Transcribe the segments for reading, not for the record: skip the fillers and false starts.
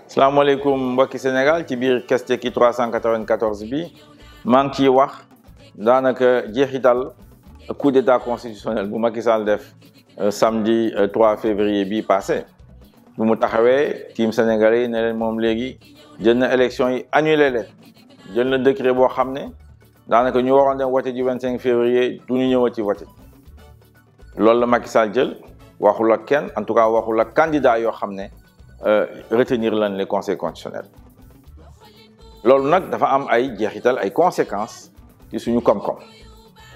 salaamaaleykum mbokki Sénégal ci biir Kesteki 394 bi maa ngi ciy wax daanaka jeexital coup d'état constitutionnel bu Macky Sall def samedi 3 février bi passé bu mu taxawee team sénégalais yi ne leen moom léegi jël na élection yi annulé leen jël na décret boo xam ne daanaka ñu waroon dem wote ji 25 février du ñu ñëwa ci wote loolu la Macky Sall jël waxul ak kenn en tout cas waxul ak candidat yoo xam ne retenir lan les conseils constitutionnels loolu nag dafa am ay jeexital ay conséquences ci suñu koom-koom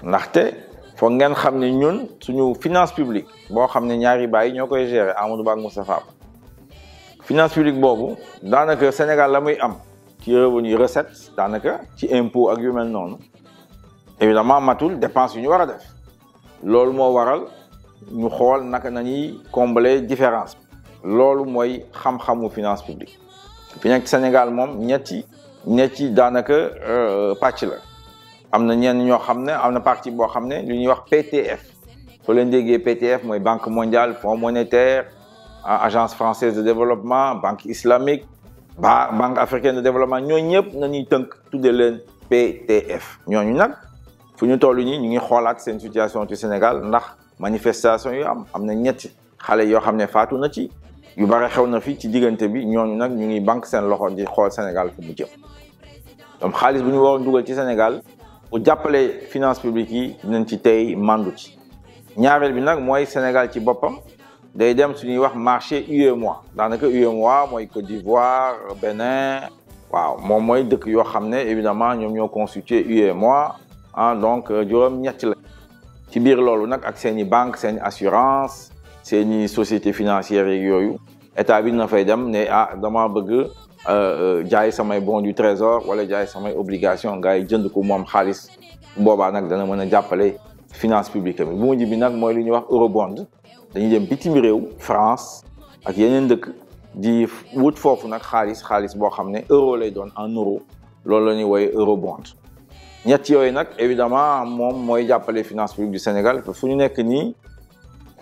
ndaxte foog ngeen xam ne ñun suñu finance publique boo xam ne ñaari baay ñoo koy gérer Amadou Ba ak Moustapha Ba finance publique boobu daanaka Sénégal la muy am ci revenu recette daanaka ci impôt ak yu mel noonu évidemment matul dépense yu ñu war a def loolu moo waral ñu xool naka nañuy combler différence loolu mooy xam-xamu finance publique fi nekk Sénégal moom ñetti daanaka pàcc la am na ñenn ñoo xam ne am na partie boo xam ne lu ñuy wax PTF soo leen déggee PTF mooy Banque mondiale Fonds monétaire Agence française de développement Banque islamique Banque africaine de développement ñooñu ñëpp nañuy tënk tudde leen PTF ñooñu nag fu ñu toll nii ñu ngi xoolaat seen situation ci Sénégal ndax manifestation yu am na ñetti xale yoo xam ne faatu na ci yu bare xew na fi ci diggante bi ñooñu nag ñu ngi banque seen loxo di xool Sénégal fu mu jëm donc xaalis bu ñu waroon dugal ci Sénégal pour jàppale finance publique yi dinañ ci tey mandu ci ñaareel bi nag mooy Sénégal ci boppam day dem suñuy wax marché UEMOA daanaka UEMOA mooy Côte d'Ivoire Bénin waaw moom mooy dëkk yoo xam ne évidemment ñoom ñoo constitué UEMOA donc juróom ñett la ci biir loolu nag ak seen i banque seen i assurance seeni société financière yeeg yooyu état bi na fay dem ne dama bëgg jaay samay bon du trésor wala jaay samay obligation gars yi jënd ko moom xaalis boobaa nag dana mën a jàppale finance publique bi bu mujj bi nag mooy lu ñuy wax eurobond dañuy dem bitim réew France ak yeneen dëkk di wut foofu nag xaalis boo xam ne euro lay doon en euro loolu la ñuy woowee eurobond ñett yooyu nag évidemment moom mooy jàppale finance publique du Sénégal fu ñu nekk nii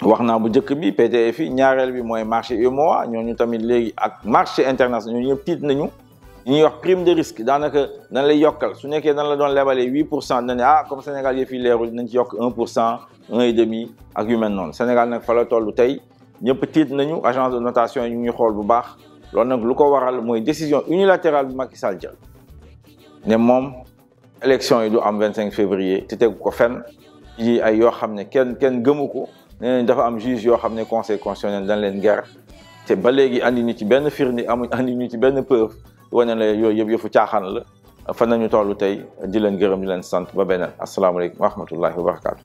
wax naa bu njëkk bi PTF yi ñaareel bi mooy marché UEMOA ñooñu tamit léegi ak marché international ñooñu ñëpp tiit nañu ñuy wax prime de risque daanaka dañ lay yokkal su nekkee dañ la doon lebalee 8% dañ ne comme Sénégal yëf yi leerul dinañ ci yokk 1% 1,5 ak yu mel noonu Sénégal nag fa la toll tey ñëpp tiit nañu agence de notation yi ñu ngi xool bu baax loolu nag lu ko waral mooy décision unilatérale bi Macky Sall jël ne moom élection yi du am 25 février te tegu ko fenn yi ay yoo xam ne kenn gëmu ko nee nañ dafa am juge yoo xam ne conseil constitutionnel dañ leen ger te ba léegi andi ñu ci benn firnde andi ñu ci benn preuve wane la yooyu yëpp yëfu caaxaan la fan nañu toll tey di leen gërëm di leen sant ba beneen asalaamaaleykum wa rahmatullahi wa barakaatu.